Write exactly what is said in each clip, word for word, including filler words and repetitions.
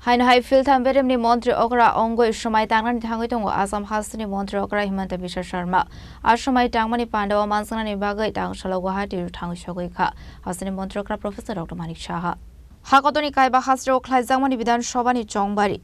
Haino hai philtham beremni montri okra ongwi swmai tangnani thangwi tongo Assam hasteni montri okra Himanta Biswa Sarma. A swmai tangmani pandao manjaknani bagwi tangsalo Guwahati thangwi sogwi kha hasteni montri okra Professor Doctor Manik Saha. Hakotoni kaiba hasteo khlaijakmani Bidhan Sabhani chongbari.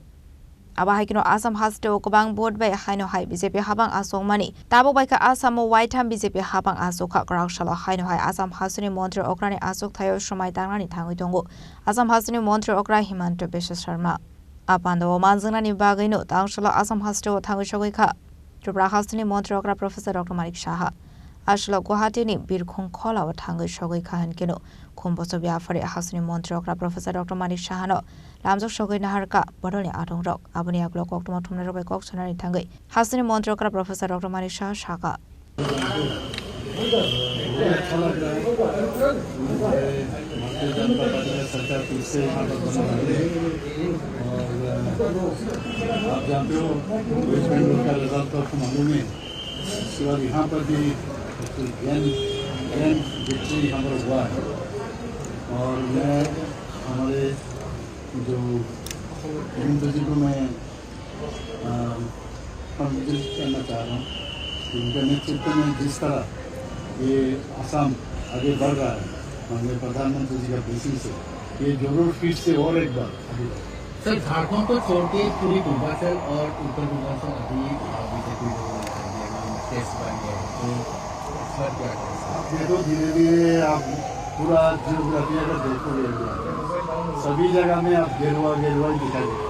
Abo hai kheno Assam hasteo kwbang vote bai haino hai B J P habang aswkmani. Tabuk bai kha Assam o waitham B J P habang aswk kha. Kwrak salo haino hai Assam hasteni montri okrani aswk thaio swmai tangnani thangwi tongo Assam hasteni montri okra Himanta Biswa Sarma. A pandao manjaknani bagwino tangsalo Assam hasteo thangwi sogwi kha Tripura hasteni montri okra Professor Doctor Manik Saha. Aswlo Guwahati ni Birkhung Khola o thangwi sogwi kha hinkeno Khumboso Biaphari hasteni montri okra Professor Doctor Manik Saha no lamjak sogwi naharkha bodolni adongrok. Aboni yagulo koktwma thumnairok bai kok sanani thangwi hasteni montri okra Professor Doctor Manik Saha sakha. बहुत अच्छा लग रहा है। भारतीय जनता पार्टी का सरकार फिर से यहाँ पर बना है। और आप जानते हो, वेस्ट बंगाल का रिजल्ट तो आपको मालूम है। उसके बाद यहाँ पर भी जैन, जैन विक्ट्री यहाँ पर हुआ है। और मैं हमारे जो हिंदू जी को मैं, अ, कॉन्ग्रेचुलेट करना चाह रहा हूँ कि उनके नेतृत्व में जिस तरह ये आसाम आगे बढ़ रहा है, माननीय प्रधानमंत्री जी का ब्लेसिंग से, ये जरूर फिर से और एक बार आगे बढ़े। सर, झारखंड को छोड़ के पूरी पूर्वांचल और उत्तर पूर्वांचल अभी, अ, बीजेपी ने टेस्ट बन गया है, तो इस बार क्या कहें? आप देखो, धीरे धीरे आप पूरा जियोग्राफी अगर देखोगे इंडिया का, सभी जगह में आप गेरुआ, गेरुआ ही दिखाई देगा।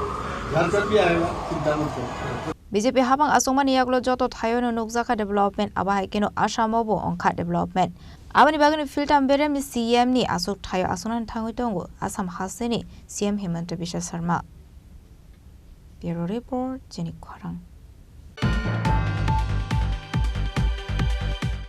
झारखंड भी आएगा, चिंता मत करो। B J P habang aswkmani yagulo joto thaiono nukjakha development, abo hai kheno Assam o bo wngkha development. Aboni bagwino philtham beremni C M ni aswk thaio aswknani thangwi tongo Assam hasteni C M Himanta Biswa Sarma. Bureau Report, Chini Khorang.